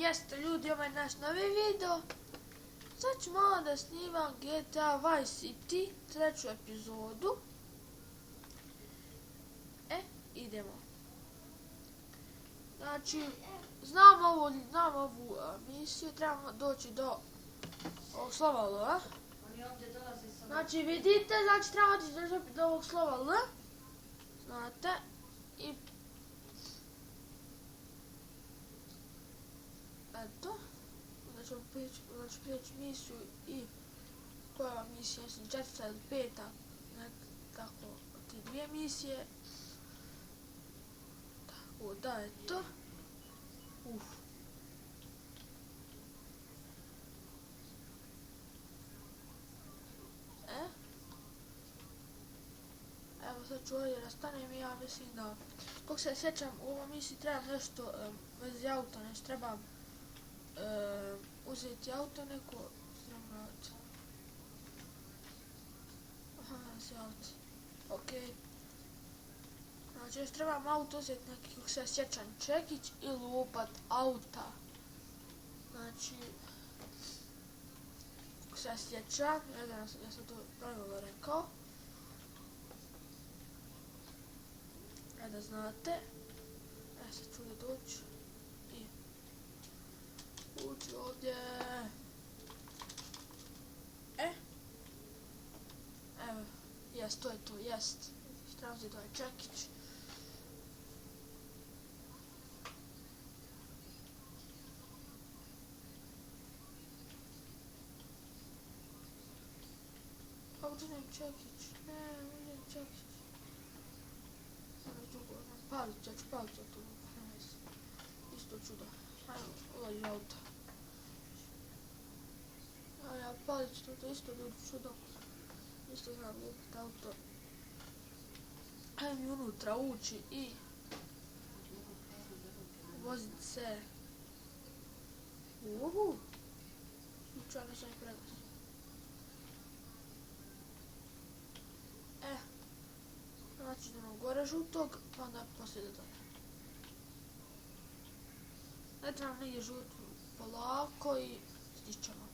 Jeste ljudi, ovaj naš novi video. Sad ću malo da snimam GTA Vice City, treću epizodu. Idemo. Znači, znam ovu misiju, trebamo doći do ovog slova L. Znači, vidite, trebamo doći do ovog slova L. Znate, i eto, znači prijeći misiju i koja misija, mislim, 4. ili 5. Tako, ti dvije misije. Tako da, eto. Evo sad ću ovdje rastanem i ja mislim da, kako se sjećam, u ovom misiji trebam nešto vezi auta, nešto trebam uzeti auto neko, sramrat. Aha, si auto. Okej. Znači još trebam auto uzeti neki, kako se sjećam, čekić ili lupat auta. Znači, kako se sjećam, ne znam, ja sam to pravilno rekao. Da znate, sad ću da doći i ući ovdje. Evo, jest, to je to, jest. Trebam uzeti ovaj čekić. Pa uzem čekić, ne, uzem čekić. Palicu, ja ću palicu tu, isto čudo. Ajmo, ulazi auto. A ja palicu tu, isto ljudi čudo. Isto znam lupiti auto. Ajmo mi unutra ući i voziti se. Slučajno sam i preglasio. Znači idemo gore žutog, pa onda poslije do toga. Ne trebam negdje žutu polako i stičemo.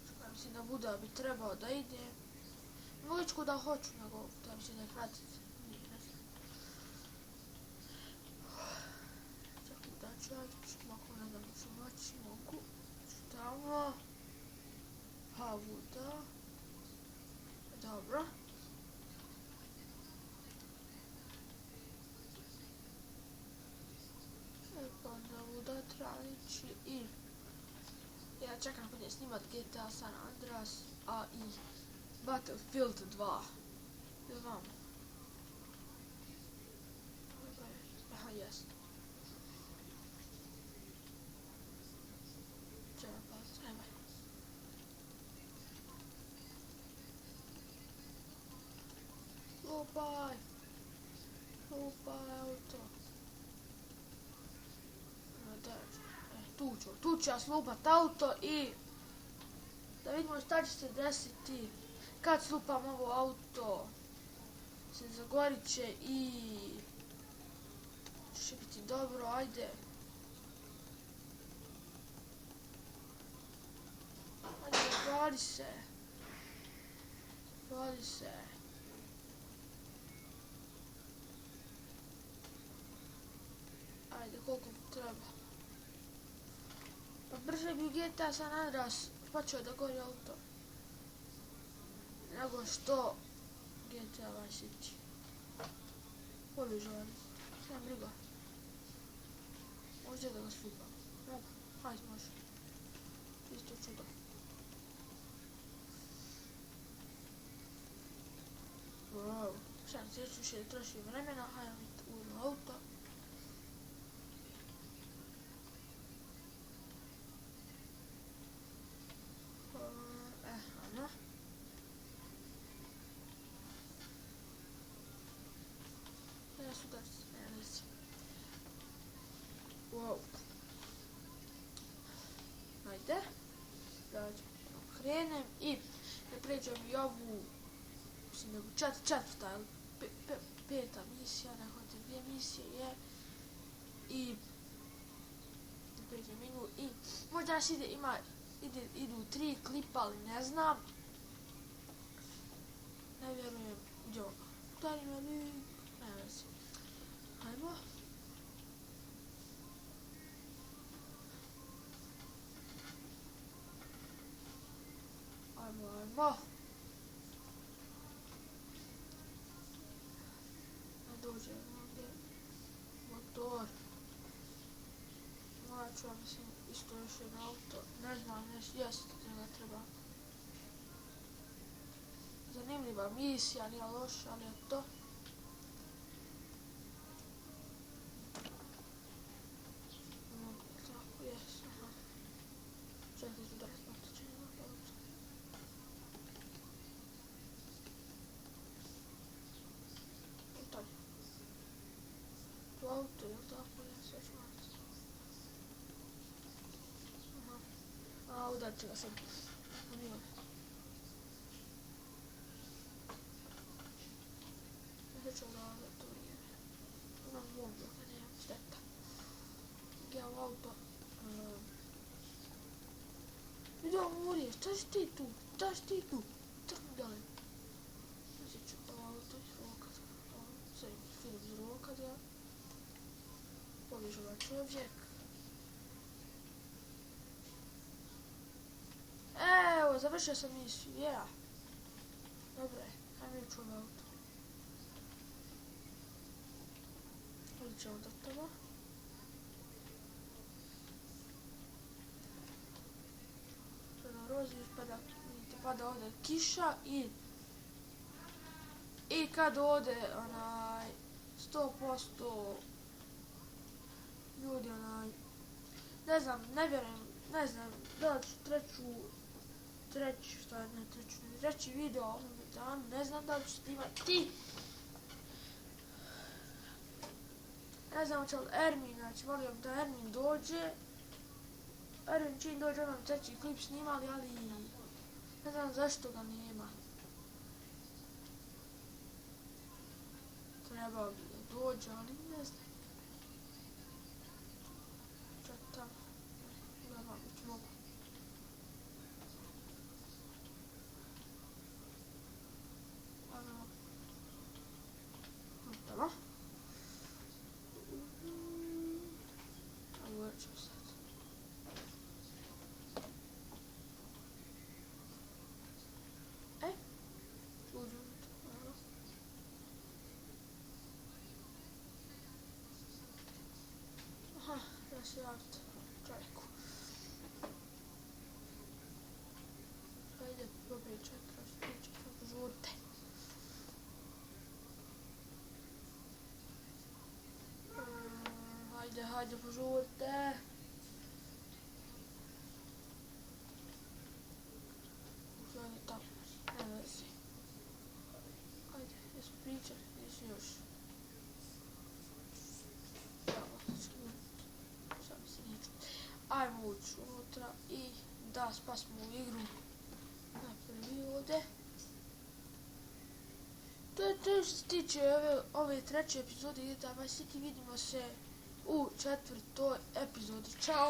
Čekaj, mislim da Buda bi trebao da ide. Mogu ići kuda hoću, nego treba mislim da je pratiti. Čekaj, da ću ja ići, ako ne da ću moći, mogu. Tamo. Pa Buda. Dobro. Pa onda Buda treba ići i ja čekam kad je snimat GTA San Andreas, a i Battlefield 2. Jel vam? Aha, jest. Čekam pa, ajme. Lupaj auto. Tu ću ja slupat auto i da vidimo šta će se desiti kad slupam ovo auto. Se zagorit će i će biti dobro, ajde. Ajde, zapali se. Ajde, koliko treba. Pa brže bi u GTA San Andreas počeo da gori auto. Nego što GTA Vice City. Pobježao je. Nema briga. Možda da ga slupam. Mogu. Hajde, može. Isto čudo. Wow. Šta nam sjeću više da troši vremena. Hajde mi uzmem auto. Wow. Ajde. Da krenem i da pređem i ovu, mislim da je četvrta ili peta misija, nehote 2 misije je i 5 minut i možda još idu 3 klipa, ali ne znam. Ne vjerujem, gdje ono? Udari me link, ne vezi. Hajmo. Ajmo. Ne dođe ovdje. Motor. Morat ću, mislim, isto još jedno auto. Ne znam, jest da treba. Zanimljiva misija, nije loša, ali je to. Tako, jes, aha. Čekaj ću da razmotit auto. To auto, je tako, jes, još malo. Aha. Udarit ću ga sad. Nije. Neću da to nije. Imam bombu, da nemam šteta. Ja u auto. Vidio Murije, šta si ti tu? Trni dalje. Uzet ću ovo auto iz rokada. Sad film iz rokada. Pobježu ovaj čovjek. Evo, završio sam misiju, yeah. Dobro je, ajme ću ovo auto. Ovdje ćemo do toga. Sada rozi pada ovdje kiša i kad ode 100% ljudi ne znam, ne vjerujem, ne znam da li ću treći video ovom danu, ne znam da li ću snimati. Ne znam će li Ermin, znači volim da Ermin dođe. Ermin čim dođe onom treći klip snimali, ali ne znam zašto ga nema. Trebao bi da dođe, ali ne znam. Čak tamo. Uglavnom već mogu. Tamo. Ovo ću sad. Uđu. Aha, da se javite čovjeku. Ajde, popričaj, požurite. Hajde, požurite. Uzvani tamo, ne vezi. Hajde, jesu pričali, jesu još. Sad mi se nije čuti. Ajmo ući unutra i da spasimo u igru. Napravi ovdje. To je to što se tiče ove treće epizode GTA Vice City. Vidimo se u 4. epizodi. Ćao!